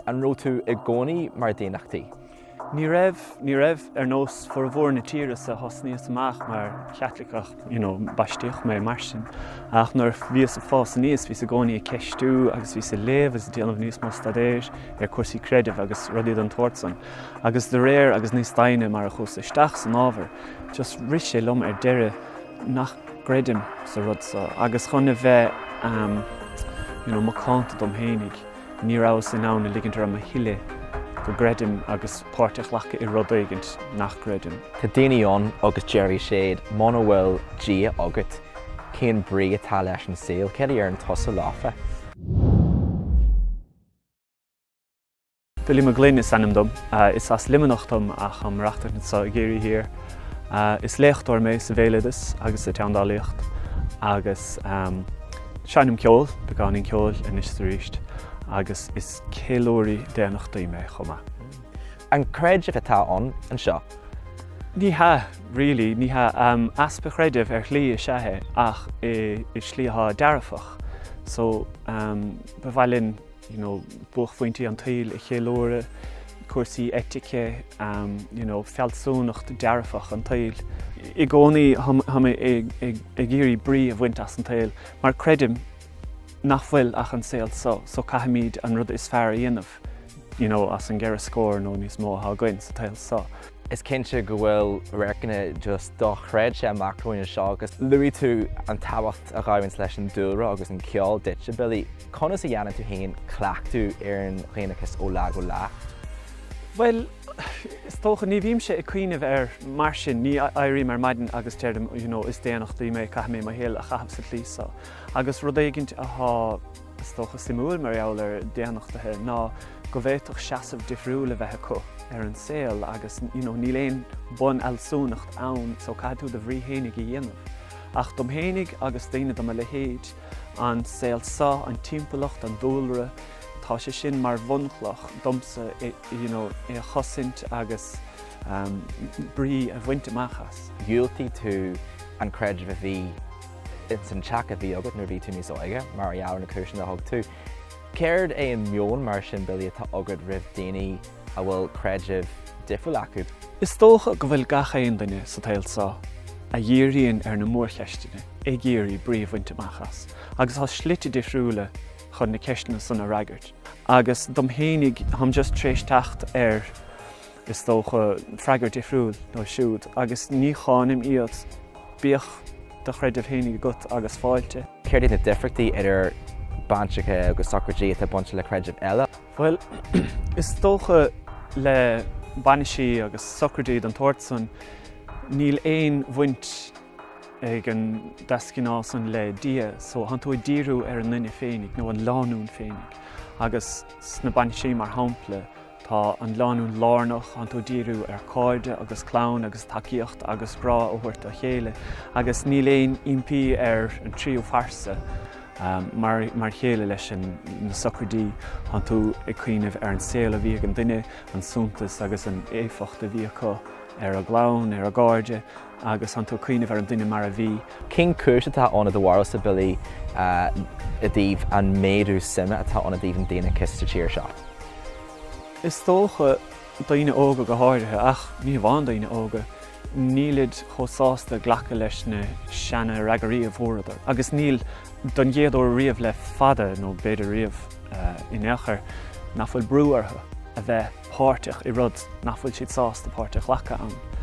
An raibh tú i gcónaí mar daonnachtaí? Ní raibh, ní raibh. Ar nós formhór na tíre so thosnaíos amach mar Chaitliceach, you know, baistíodh mé mar sin. Ach nuair a bhíos ag fás aníos bhíos i gcónaí ag ceistiú agus bhíos ag léamh agus ag déanamh níos mó staidéir ar cúrsaí creidimh agus rudaí den tsórt san. Agus de réir agus níos doimhne mar a chuas isteach san ábhar, just rith sé liom ar deireadh nach gcreidim sa rud so agus chun a bheith ehm you know macánta dom fhéinig, ní rabhas in ann a ligint orm a thuilleadh go gcreidim agus páirt a ghlacadh i rud éigint nach gcreidim. Tá daoine ann agus déarfaidh siad muna bhfuil Dia agat, cén brí atá leis an saol? Céard a deireann tusa leofa? Billy Mac Gloinn is ainm dom. Is as Luimneach dom ach táim ag maireachtaint anseo i gCiarraí Thiar. Is léachtóir mé sa bhéaloideas agus sa tseandálaíocht agus seinnim ceol, beagáinín ceoil anois is arís agus is ceiliúraí daonnachtaí mé chomh maith. An creideamh atá ann anseo? Ní hea, really, ní hea. Easpa chreidimh ar shlí is ea é ach i slí atá dearfach. So, ba mhaith linn you know, buaicphointí an tsaoil a cheiliúradh, cúrsaí eitice, you know, fealsúnacht dearfach an tsaoil. I gcónaí tá mé ag iarraidh brí a bhaint as an tsaol mar creidim nach bhfuil ach an saol so, so caithfimid an rud is fearr a dhéanamh you know, as an gceithre scór nó níos mó atá againn sa tsaol so. Is cinnte go bhfuil radharcanna just dochreidte amach romhainn anseo agus luaigh tú an tábhacht a ghabhanns leis an dúlra agus an ceol duitse, Billy. Conas a dhéanann tú féin cleachtadh ar an dhaonnachas ó lá go lá? Bhuel, is dócha, ní bhímse ag cuimhneamh air mar sin. Ní éirím ar maidin agus deirim, you know, is daonnachtaí mé, caithfidh mé mo shaol a chaitheamh sa tslí seo. Agus rud éigint atá, is dócha, suimiúil mar gheall ar daonnachtaithe ná go bhféadfadh seasamh difriúil a bheith acu ar an saol agus, you know, níl aon bunfhealsúnacht ann so caithfidh tú do bhrí fhéinig a dhéanamh. Ach dom fhéinig agus daoine de mo leithéid, An saol so, an timpeallacht, an dúlra, tá sé sin mar bhunchloch domsa you know é a chosaint agus brí a bhaint amach as. Dhiúltaigh tú an creideamh a bhí ins an teach a bhí agat nuair a bhí tú níos óige, mar gheall ar na cúiseanna a thug tú. Céard é an meon mar sin, Billy, atá agat roimh daoine a bhfuil creideamh difriúil acu? Is dócha go bhfuil gach aon duine sa tsaol so a dhíríonn ar na mórcheisteanna ag iarraidh brí a bhaint amach as, agus tá slite difriúla chun na ceisteanna san a fhreagairt. Agus dom fhéinig, táim just tar éis teacht ar, is dócha, freagairt difriúil dóibh siúd, agus ní cháinim iad, bíodh do chreideamh fhéinig agat agus fáilte. Céard iad na difríochtaí idir bainseacha agus socraidí atá bainte le creidimh eile? Bhuel, is dócha le bainisí agus socraidí den tsórt san, níl aon bhaint ag an deasghnáth san le Dia, so tánn tú ag díriú ar an nduine féinig nó an lánúin féinig. Agus sna bainisí, mar shampla, tá an lánúin lárnach, tánn tú ag díriú ar cairde agus clann agus tacaíocht agus grá a thabhairt dá chéile agus níl aon impí ar an tríú phearsa. Mar a chéile leis na socraidí, tánn tú ag cuimhneamh ar an saol a bhí ag an duine, an suntas agus an éifeacht a bhí acu ar a gclann, ar a gcairde agus tánn tú ag cuimhneamh ar an duine mar a bhí. Cén chúis atá ann i do bharúilsa, Billy, i dtaobh an méadú suime atá ann i dtaobh an daonnachais sa tír seo? Is dócha, daoine óga go háirithe, ach ní hamháin daoine óga, nílid chomh sásta glacadh leis na seana-fhreagraí a fuaireadar. Agus níl, don gcéad uair riamh le fada, nó b'fhéidir riamh in aon chor, nach bhfuil brú orthu a bheith páirteach i rud nach bhfuil siad sásta páirt a ghlacadh ann.